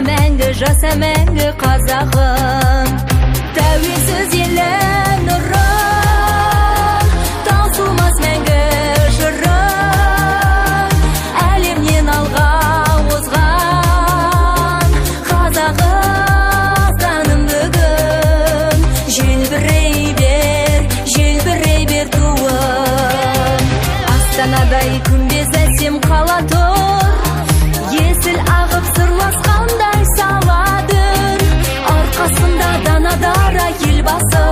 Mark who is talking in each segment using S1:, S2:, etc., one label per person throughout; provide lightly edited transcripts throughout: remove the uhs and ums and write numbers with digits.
S1: Мәңгі, жаса мәңгі, қазағым. Тәуелсіз елім нұрын, таусылмас мәңгі жырын, әлемнен алға озған Қазақстаным бүгін. Желбірей бер, желбірей бер туым. Астанадай күмбез әсем қала тұр, есіл ағып сырласқандай саладыр. Арқасында дана дара Елбасы.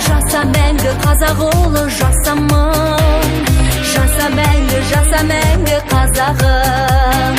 S1: Жаса мәңгі, қазақ ұлы, жасамын. Жаса мәңгі, жаса мәңгі, қазағым.